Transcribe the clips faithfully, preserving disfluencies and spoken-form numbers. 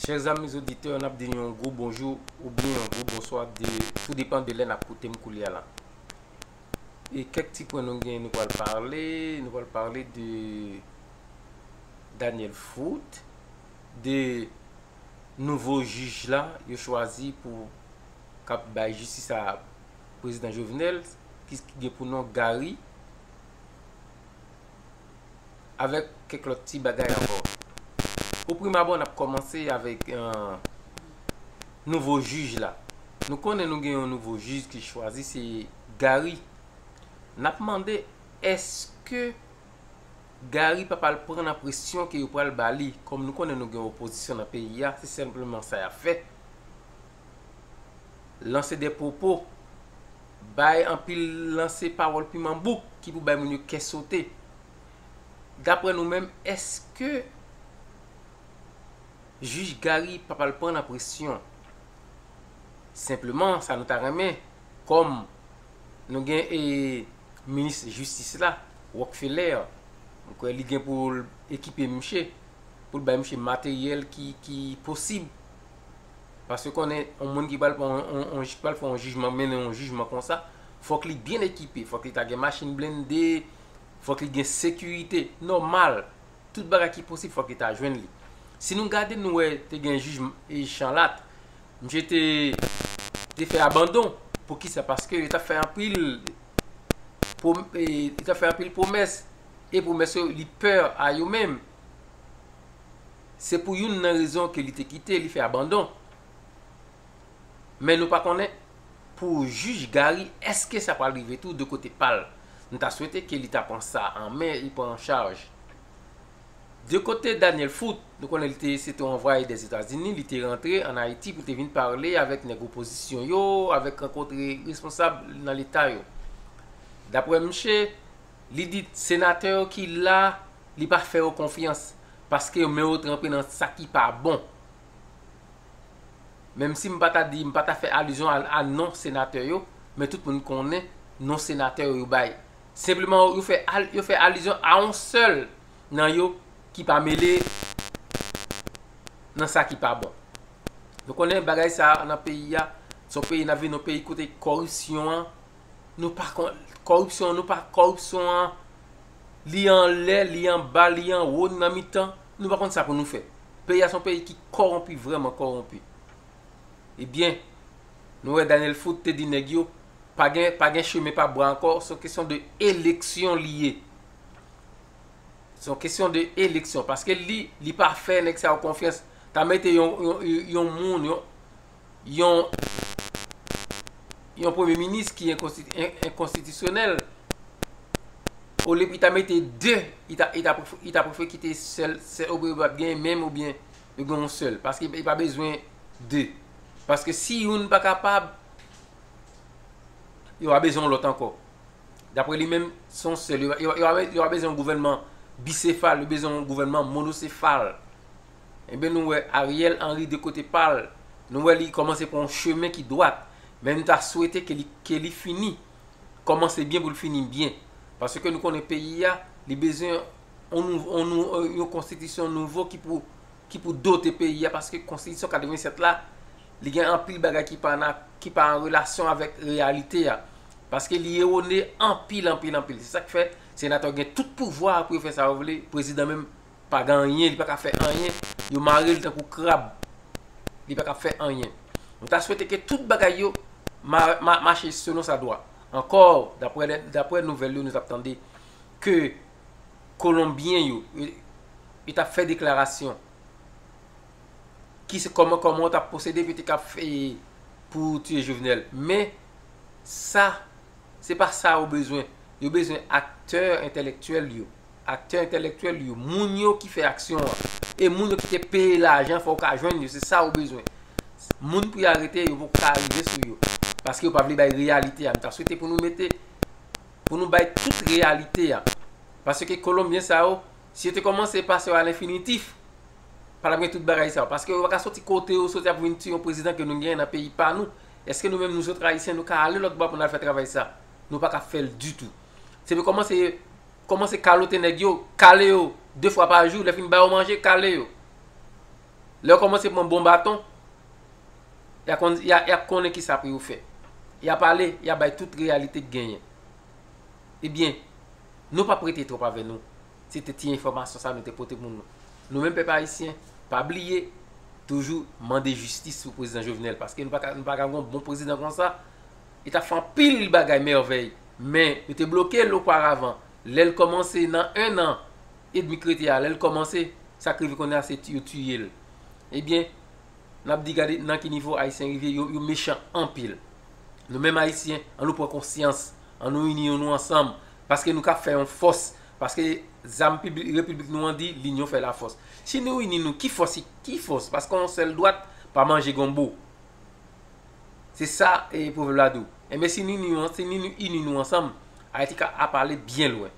Chers amis auditeurs, n ap di nou yon gwo bonjou oubyen yon gwo bonswa, de, tou depan de lè n ap koute m koulye a la. E kèk ti pwen nou gen, nou pral pale, nou pral pale de Daniel Foot, de nouvo jij la yo chwazi pou k ap bay jistis a prezidan Jovenel, ki, ki gen pou non Gary, avèk kèk lòt ti bagay ankò. O prim abò, n ap kòmanse avèk, eh, nouvo jij la. Nou konnen nou gen yon nouvo jij ki chwazi, se Gary. N ap mande, èske Gary pa pral pran nan presyon ke yo pral ba li? Kòm nou konnen nou gen opozisyon nan peyi a, se senpleman sa y ap fè. Lanse de pwopo, bay anpil, lanse pawòl piman bouk ki pou bay moun yo kè sote. Daprè nou menm, èske jij Gary pa pral pran nan presyon? Senpleman, sa nou ta renmen, kòm nou gen, e, minis jistis la, Rockefeller, mwen kwè li gen pou l ekipe misye, pou l bay misye materyèl ki, ki posib. Paske konnen yon moun ki pral pran yon, yon, yon, ki pral fè yon jijman, mennen yon jijman konsa, fòk li byen ekipe, fòk li ta gen machin blende, fòk li gen sekirite nòmal. Tout bagay ki posib, fòk li ta jwenn li. Si nou gade, nou wè te gen jij, e, Chanlat, misye te, te fè abandon. Poukisa? Paske yo t ap fè anpil pwom-, e, yo t ap fè anpil pwomès. E pwomès yo, li pè a yo menm. Se pou youn nan rezon ke li te kite, li fè abandon. Men nou pa konnen pou jij Gary, èske sa pral rive tou de kote pa l? Nou ta swete ke li ta pran sa an men, li pran an chaj. De kote Daniel Foot, nou konnen li te, se te yon anvwaye Dèzetazini, li te rantre ann Ayiti pou te vin pale avèk nèg opozisyon yo, avèk rankontre responsab nan Leta yo. Daprè misye, li di senatè yo ki la, li pa fè yo konfyans, paske men yo tranpe nan sa ki pa bon. Menm si m pa ta di, m pa ta fè alizyon a, a non senatè yo, men tout moun konnen non senatè yo yo bay. Senpleman, yo fè al-, yo fè alizyon a yon sèl nan yo ki pa mele nan sa ki pa bon. Nou konnen bagay sa a nan peyi a, se yon peyi n ap viv, yon peyi kote kòripsyon an, nou pa kon-, kòripsyon, nou pa, kòripsyon an, li anlè, li anba, li anwo, li nan mitan, nou pa konn sa pou nou fè. Peyi a se yon peyi ki kòwonpi, vrèman kòwonpi. Ebyen, nou wè Daniel Foot te di nèg yo, pa gen, pa gen chemen pa bwa ankò, se yon kesyon de eleksyon li ye. Se yon kesyon de eleksyon, paske li, li pa fè nèg sa yo konfyans. Ta mete yon, yon, yon, yon moun, yon, yon, yon premye minis ki enkonsti-, en-, enkonstitisyonèl, olye pou li ta mete de, li ta, li ta pref-, li ta prefere kite sèl, sèl oubyen yo p ap gen menm oubyen yo gen yon sèl, paske li pa bezwen de. Paske si youn pa kapab, yo pa bezwen yon lòt ankò. Daprè li menm, se yon sèl. Yo, yo, yo, yo pa bezwen yon gouvènman bisefal, yo bezwen yon gouvènman monosefal. Ebyen, nou wè Ariel Henry de kote pa l, nou wè li kòmanse pran yon chemen ki dwat. Men nou ta swete ke li, ke li fini, kòmanse byen pou l fini byen. Paske nou konnen peyi a, li bezwen yon nou-, yon nou-, yon konstitisyon nouvo ki pou, ki pou dote peyi a, paske konstitisyon katrevennsèt la, li gen anpil bagay ki pa nan, ki pa an relasyon avèk reyalite a. Paske li ewone anpil, anpil, anpil. Se sa k fè senatè yo gen tout pouvwa pou yo fè sa yo vle. Prezidan menm pa gen anyen, li pa ka fè anyen. Yo mare l tankou krab. Li pa ka fè anyen. Nou ta swete ke tout bagay yo ma-, ma-, mache selon sa dwa. Ankò, daprè lè, daprè nouvèl yo nou t ap tande, ke Kolonbyen yo, yo, yo t ap fè deklarasyon. Ki se kòman, kòman yo t ap pwosede pou yo te ka fè, pou tiye Jovenel. Men, sa, se pa sa yo bezwen. Yo bezwen aktè entèlektyèl yo. Aktè entèlektyèl yo. Moun yo ki fè aksyon an. E moun yo ki te peye lajan, fò w ka jwenn yo. Se sa yo bezwen. Moun pou yo arete, yo poko ka rive sou yo. Paske yo pa vle bay reyalite a. M ta swete pou nou mete, pou nou bay tout reyalite a. Paske Kolonbyen sa yo, si yo te kòmanse pase yo a lenfinitif, pa t ap gen tout bagay sa yo. Paske yo pa ka soti kote yo soti ap vin tiye yon prezidan ke nou genyen nan peyi pa nou. Èske nou menm nou sot Ayisyen, nou ka ale lòtbò pou n al fè travay sa? Nou pa ka fè l ditou. Se pou kòmanse, kòmanse kalote nèg yo, kale yo de fwa pa jou, lè fin ba yo manje, kale yo. Lè yo kòmanse pran bon baton, y a konn, y a, y a konnen ki sa pou yo fè. Y a pale, y a bay tout reyalite ki genyen. Ebyen, nou p ap rete twòp avè nou. Se te ti enfòmasyon sa nou te pote pou nou. Nou menm pèp ayisyen, pa bliye, toujou mande jistis pou prezidan Jovenel, paske nou pa ka, nou pa ka gen yon bon prezidan konsa. Li t ap fè anpil bagay mèvèy, men yo te bloke l oparavan. Lè l kòmanse nan en an edmi k rete a, lè l kòmanse, sa k rive kounye a se yo tiye l. Ebyen, n ap di gade nan ki nivo ayisyen rive, yo, yo mechan anpil. Nou menm ayisyen, an nou pran konsyans, an nou ini nou ansanm, paske nou ka fè yon fòs, paske zam pibli-, repiblik nou an di, linyon fè lafòs. Si nou ini nou, ki fòs, ki fòs, paske yon sèl dwat pa manje gonbo. Se sa e pwovèb la di w. Enben, si nou ini, si nou ini nou ansanm, Ayiti ka ap ale byen lwen.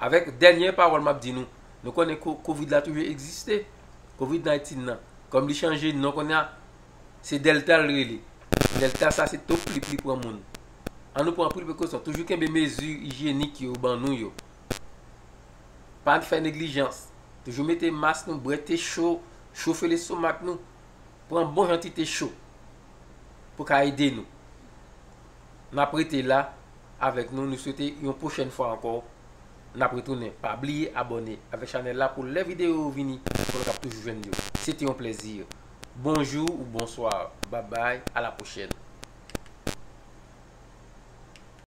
Avèk dènye pawòl m ap di nou, nou konnen ko-, kovid la toujou egziste. Kovid nineteen nan, kòm li chanje non kounye a, se Delta l rele. Delta sa se top li pou li pran moun. An nou pran anpil prekosyon, toujou kenbe mezi ijyenik yo ban nou yo. Pa fè neglijans. Toujou mete mas nou, bwè te cho, chofe lestomak nou. Pran bon jan ti te cho pou ka ede nou. N ap rete la avèk nou. Nou swete yon pwochèn fwa ankò n ap retounen. Pa bliye abòne avèk chanèl la pou lè videyo yo vini, pou nou kab toujou jwenn yo. Se te yon plèzi. Bonjou ou bonswa. Babay, a la pwochèn.